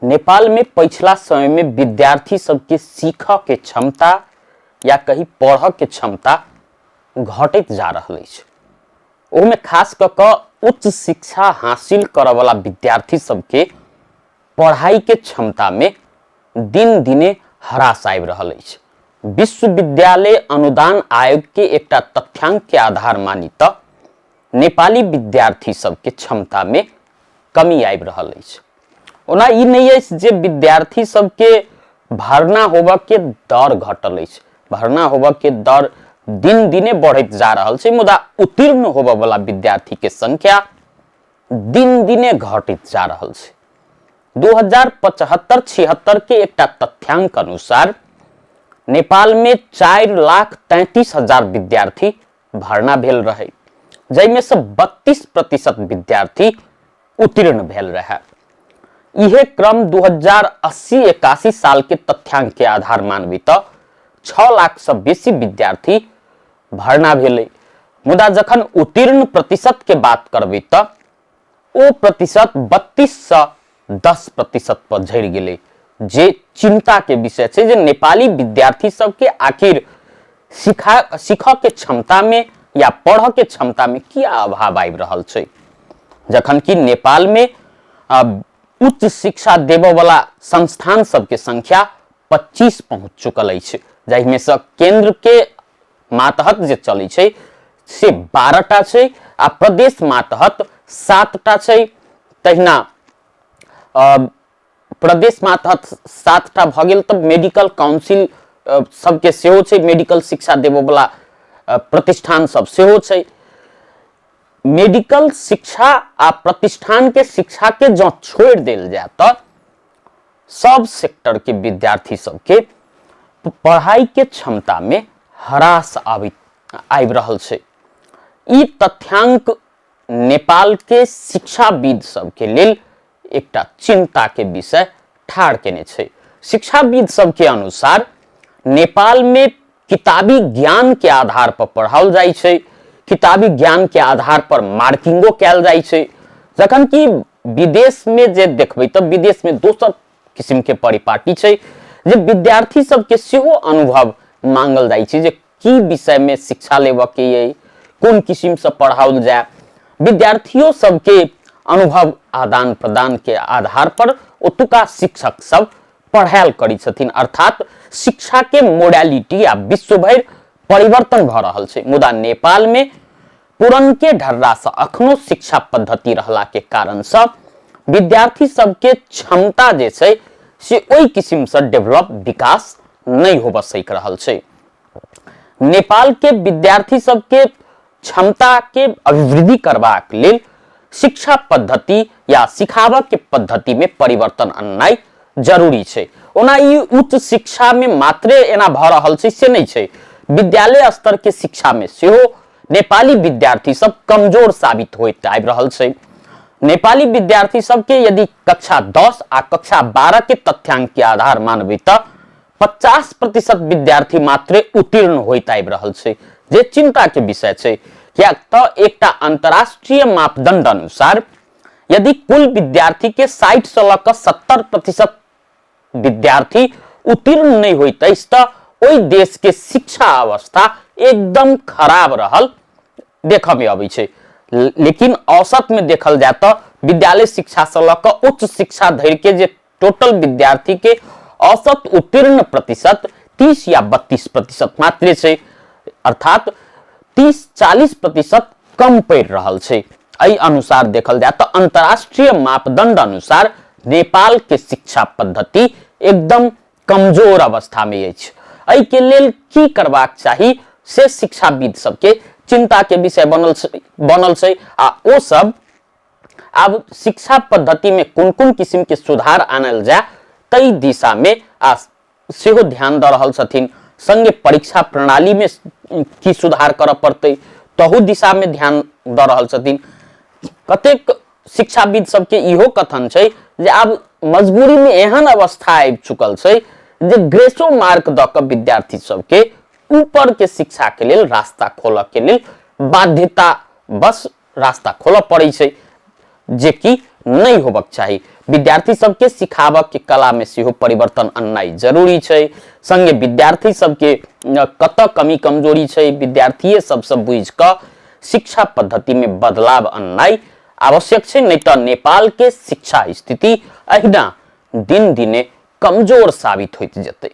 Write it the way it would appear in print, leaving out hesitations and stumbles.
नेपाल में पछिला समय में विद्यार्थी सबके सीखऽ के क्षमता या कही पढ़ऽ के क्षमता घटैत जा रहल अछि। ओहिमे खास कऽ कऽ उच्च शिक्षा हासिल करऽवला विद्यार्थी सबके पढ़ाई के क्षमता में दिन दिने ह्रास आबि रहल अछि। विश्वविद्यालय अनुदान आयोग के एकटा तथ्यांक के आधार मानी तऽ नेपाली विद्यार्थी सबके क्षमता में कमी आबि रहल अछि। ओना ई नहि अछि जे विद्यार्थी सबके भर्ना होबऽ के दर घटल अछि, भर्ना होबऽ के दर दिन दिने बढ़ैत जा रहल छै, मुदा उत्तीर्ण होबऽ वाला विद्यार्थी के संख्या दिन दिने घटैत जा रहल छै। 2075-76 के एकटा तथ्यांक अनुसार नेपाल में 4,33,000 विद्यार्थी भर्ना भेल रहे, जाहिमे से 32% विद्यार्थी उत्तीर्ण भेल रहे। इहे क्रम 2080-81 साल के तथ्यांक के आधार मानबी तऽ 6 लाख से बेसी विद्यार्थी भर्ना भेलै, मुदा जखन उत्तीर्ण प्रतिशत के बात करबै तऽ ओ प्रतिशत 32 से 10% पर झड़ि गेलै, जे चिंता के विषय छै जे नेपाली विद्यार्थी सबके आखिर सीखऽ के क्षमता में या पढ़ऽ के क्षमता में किया अभाव आबि रहल छै, जखन कि नेपाल में उच्च शिक्षा देबऽ वाला संस्थान सबके संख्या 25 पहुंच चुकल अछि, जाहिमे से केंद्र के मातहत जे चलै छै से 12टा छै आ प्रदेश मातहत 7टा छै। तहिना प्रदेश मातहत 7टा भऽ गेल तऽ मेडिकल काउंसिल सबके सेहो छै, मेडिकल शिक्षा देबऽ वाला प्रतिष्ठान सब सेहो छै। मेडिकल शिक्षा आ प्रतिष्ठान के शिक्षा के जँ छोड़ि देल जाय तऽ सब सेक्टर के विद्यार्थी सबके पढ़ाई के क्षमता में ह्रास आबि रहल छै। ई तथ्यांक नेपाल के शिक्षाविद सबके लेल एकटा चिंता के विषय ठाढ़ केने छै। शिक्षाविद सबके अनुसार नेपाल में किताबी ज्ञान के आधार पर पढ़ाओल जाइ छै, किताबी ज्ञान के आधार पर मार्किंगो कयल जाइ छै, जखन कि विदेश में जे देखबै तऽ विदेश में दोसर किस्म के परिपाटी छै जे विद्यार्थी सबके सेहो अनुभव मांगल जाइ छै जे की विषय में शिक्षा लेबऽ के अइ, कोन किस्म से पढ़ाओल जाय। विद्यार्थियों सबके अनुभव आदान प्रदान के आधार पर ओतुका शिक्षक सब पढ़ायल करै छथिन, अर्थात शिक्षा के मोडालिटी आ विश्व भरि परिवर्तन भऽ रहल छै। मुदा नेपाल में पुरनके ढर्रा से अखनो शिक्षा पद्धति रहला के कारण से विद्यार्थी सबके क्षमता जे छै से ओहि किस्म से डेवलप विकास नहीं होबऽ सकि रहल छै। नेपाल के विद्यार्थी सबके क्षमता के अभिवृद्धि करबाक लेल शिक्षा पद्धति या सिखाबऽ के पद्धति में परिवर्तन अननाइ जरूरी छै। ओना ई उच्च शिक्षा में मात्रे एना भऽ रहल छै से नहि छै, विद्यालय स्तर के शिक्षा में सेहो नेपाली विद्यार्थी सब कमजोर साबित होइत आबि रहल छै। नेपाली विद्यार्थी सबके यदि कक्षा 10 आ कक्षा 12 के तथ्यांक के आधार मानबै तऽ 50% विद्यार्थी मात्रे उत्तीर्ण होइत आबि रहल छै, जे चिंता के विषय छै। किएक तऽ एकटा अंतर्राष्ट्रीय मापदंड अनुसार यदि कुल विद्यार्थी के 60 से लऽ कऽ 70% विद्यार्थी उत्तीर्ण नहि होइत अछि तऽ ओहि देश के शिक्षा अवस्था एकदम खराब रहल देखऽ में अबै छै। लेकिन औसत में देखल जाय तऽ विद्यालय शिक्षा से लऽ कऽ उच्च शिक्षा धरि के जे टोटल विद्यार्थी के औसत उत्तीर्ण प्रतिशत 30 या 32% मात्रे छै, अर्थात 30-40% कम पड़ि रहल छै। एहि अनुसार देखल जाय तऽ अंतर्राष्ट्रीय मापदंड अनुसार नेपाल के शिक्षा पद्धति एकदम कमजोर अवस्था में अछि। एहि के लेल की करबाक चाही से शिक्षाविद सबके चिंता के विषय बनल छै आ ओ सब आब शिक्षा पद्धति में कोन कोन किस्म के सुधार आनल जाय तै दिशा में आ सेहो ध्यान दऽ रहल छथिन। संगे परीक्षा प्रणाली में की सुधार करऽ पड़तै तहू दिशा में ध्यान दऽ रहल छथिन। कतेक शिक्षाविद सबके इहो कथन छै जे आब मजबूरी में एहन अवस्था आबि चुकल छै जे ग्रेसो मार्क दऽ कऽ विद्यार्थी सबके ऊपर के शिक्षा के लेल रास्ता खोलऽ के लेल बाध्यता बस रास्ता खोलऽ पड़ै छै, जे कि नहि होबक चाही। विद्यार्थी सबके सिखाबक के कला में सेहो परिवर्तन अननाइ जरूरी छै। संगे विद्यार्थी सबके कतऽ कमी कमजोरी छै विद्यार्थीये सबसँ बुझि कऽ शिक्षा पद्धति में बदलाव अननाइ आवश्यक छै, नहि तऽ नेपाल के शिक्षा स्थिति अहिना दिन दिने कमजोर साबित होइत जेतै।